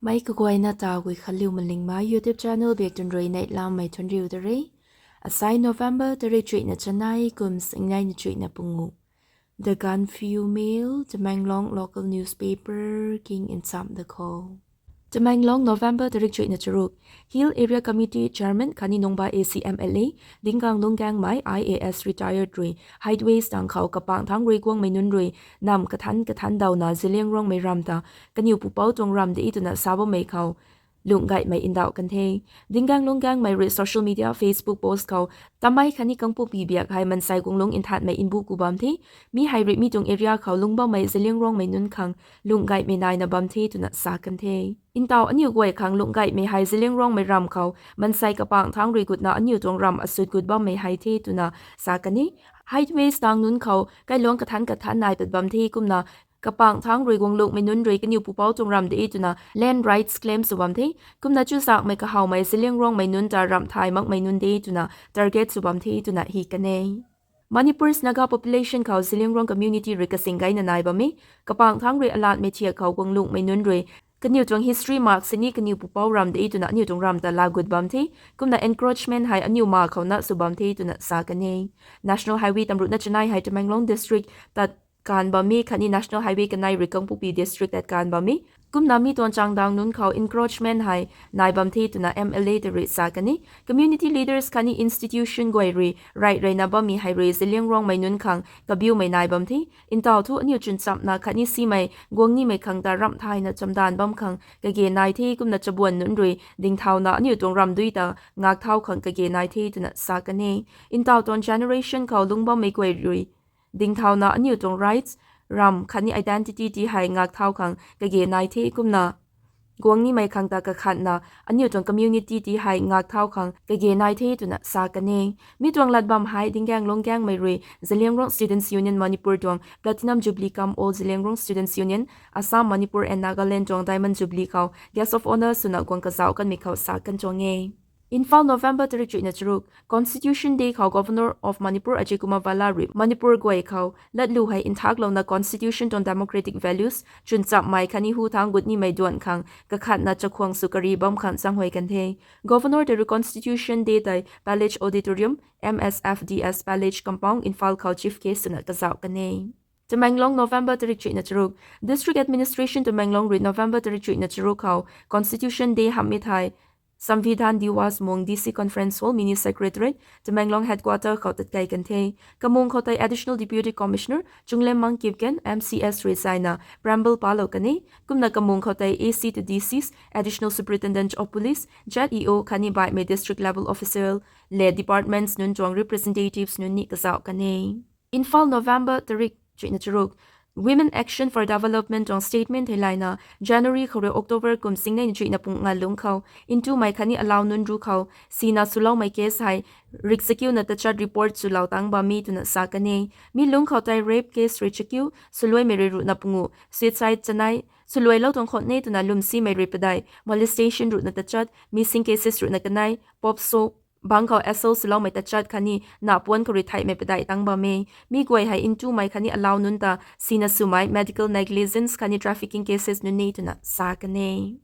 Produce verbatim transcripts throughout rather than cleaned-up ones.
Meic kaguayna ta Guikhanliu Malingmei YouTube channel biak tun rui neihlamei thuanriu ta re. Asai November tarik chuihna chanei kum singnei na chuihna pungu. The Gaanphiu Mail, Tamenglong local newspaper king ncham da khou. Tamenglong, November tarik chuihna charuk. Hill Area Committee Chairman khatni Nungba A C M L A, Dingang Lungangmei I A S retired rui, highways tang khou kapangc thangc rui guangmei nunc rui, namv kathanc kathanc dawna Zeliangrongmei ramv ta, kaniw pupouc tuang ramv de twna sa bammei khou lungh gaymei ndauh kan the. Dingang Lungangmei rui social media Facebook post khou, tamei khatni kangpukpi biak hei mansei guanglungc nthanmei mbu ku bam the. Mi hei rui mi tuang area khou lungc bammei Zeliangrongmei nunc khang lungh gaymei naina bam the twna sa kan the. Ntaw aniu guay khang lungh gaymei hei Zeliangrongmei ramv khou mansei kapangc thangc rui gutna aniu tuang ramv asut gut bammei hei the twna sa kan e. Highways tang nunc khou kailuangc kathanc kathanc nai pat bam the kumna kapangc thangc rui guanglungmei nunc rui kaniw pupouc tuang ramv de twna land rights claim sw bam the. Kumna chuzaenghmei kahawmei Zeliangrongmei nunc ta ramh thay makmei nunc de twna target sw bam the twna hi kan e. Manipur's Naga population khou Zeliangrong community rui kasing gayna nai bam e. Kapangc thangc rui alatmei thiak khou guanglungmei nunc rui kaniw tuang history mak sini kaniw pupouc ramv de twna aniu tuang ramv ta laa gut bam the. Kumna encroachment hei aniu ma khou na sw bam the twna sa kan e. National Highway tamruhna chanei hei Tamenglong district tat kan bam e khatni National Highway kanei rui Kangpokpi district tat kan bam e. Kumna mi tuang changdang nunc khou encroachment hei nai bam the twna M L A ta rui sa kan e. Community leaders khatni institution guay rui right reyna bammei hei rui Zeliangrongmei nunc khang kabiumei nai bam the. Ntaw thu aniu chwn chamna khatni simei guangnimei khang ta ramh thayna chamdan bam khang kage nai the kumna chabuan nunc rui dingthauna aniu tuang ramdui ta ngak thau khang kage nai the twna sa kan e. Ntaw tuang generation khou lungc bammei guay rui dingthauna aniu tuang rights, ramv khatni identity ti hei ngak thau khang kage nai the kumna guangnimei khang ta kakhatna aniu tuang community ti hei ngak thau khang kage nai the twna sa kan e. Mi tuang lat bam hei Dingang Lungangmei rui Zeliangrong Students' Union Manipur tuang Platinum Jubilee cum All Zeliangrong Students' Union, Assam, Manipur and Nagaland tuang Diamond Jubilee khou Guest of Honour swna guang kazauh kanmei khou sa kan tuang e. Imphal, November tarik chuihna charuk. Constitution Day khou Governor of Manipur Ajay Kumar Bhalla rui Manipur guay khou latlu hei nthaklouna constitution tuang democratic values chwn chammei khatni hu thangc gut nimei duan khang kakhatna chakhwang sw kari bam khang zaenghuay kan the. Governor ta rui Constitution Day tei Palage Auditorium, M S F D S Palage Compound, Imphal khou chief guest swna kazauh kan e. Tamenglong, November tarik chuihna charuk. District Administration Tamenglong rui November tarik chuihna charuk khou Constitution Day hamhmei thei Samvidhan Diwas mung D C Conference Hall, Mini Secretariat, Tamenglong Headquarter khou tatkei kan the. Kamung khou tei Additional Deputy Commissioner Chunglemmang Kipgen, M C S rui zaina preamble palou kan e. Kumna kamung khou tei A C to D Cs, Additional Superintendent of Police, Z E O khatni baihmei district level official le departments nunc tuang representatives nunc ni kazauh kan e. Imphal, November tarik chuihna charuk. Women Action for Development tuang statement theilayna, January khou rui October kum singnei na chuihna pung ngalungc khou ntumei khatni alau nunc ru khou sina swloumei case hei rik chakiuna tachat report swlou tang bam e twna sa kan e. Mi lungc khou tei rape case rui chakiu, swluaimei rui ruhna pungu, suicide chanei, swluailou tuang khwan e twna lwmsimei rui padeih, molestation ruhna tachat, missing cases ruhna kanei, pop soap bang khou assault swloumei tachat khatni napuan khou rui theihmei padeih tang bam e. Mi guay hei ntumei khatni alau nunc ta sina swmei medical negligence khatni trafficking cases nunc e twna sa kan e.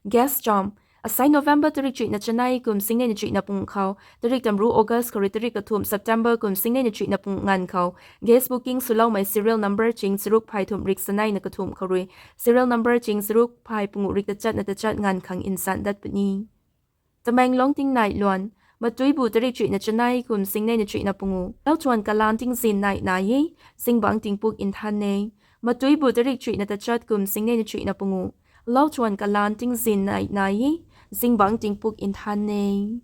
Guest cham. Asai November tarik chuihna chanei kum singnei na chuihna pung khou tarik tamru August khou rui tarik kathumh September kum singnei na chuihna pung nganv khou guest booking swloumei serial number ching charuk phay thumh rik sanei na kathumh khou rui serial number ching charuk phay pungu rik tachat na tachat nganv khang nsan dat puni. Tamenglong tingnai luan. Matuibu tarik chuihna chanei kum singnei na chuihna pungu. Lauchuan kalan tingzin nai nai e, zingbangc tingpuk nthan e. Matuibu tarik chuihna tachat kum singnei na chuihna pungu. Lauchuan kalan tingzin nai nai e, zingbangc tingpuk nthan e.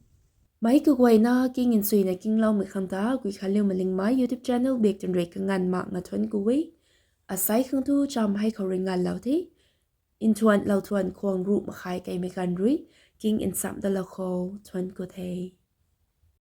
Meic kaguayna king nchuina kingloumei khang ta Guikhanliu Malingmei YouTube channel biak tun rui kanganv mak nga thuanc ku e. Asai khang tu cham hei khou rui nganvlou the. Nthuanlou thuan khwang ruh makhai keimei ganv rui king nchamh dalou khou thuanc ku the.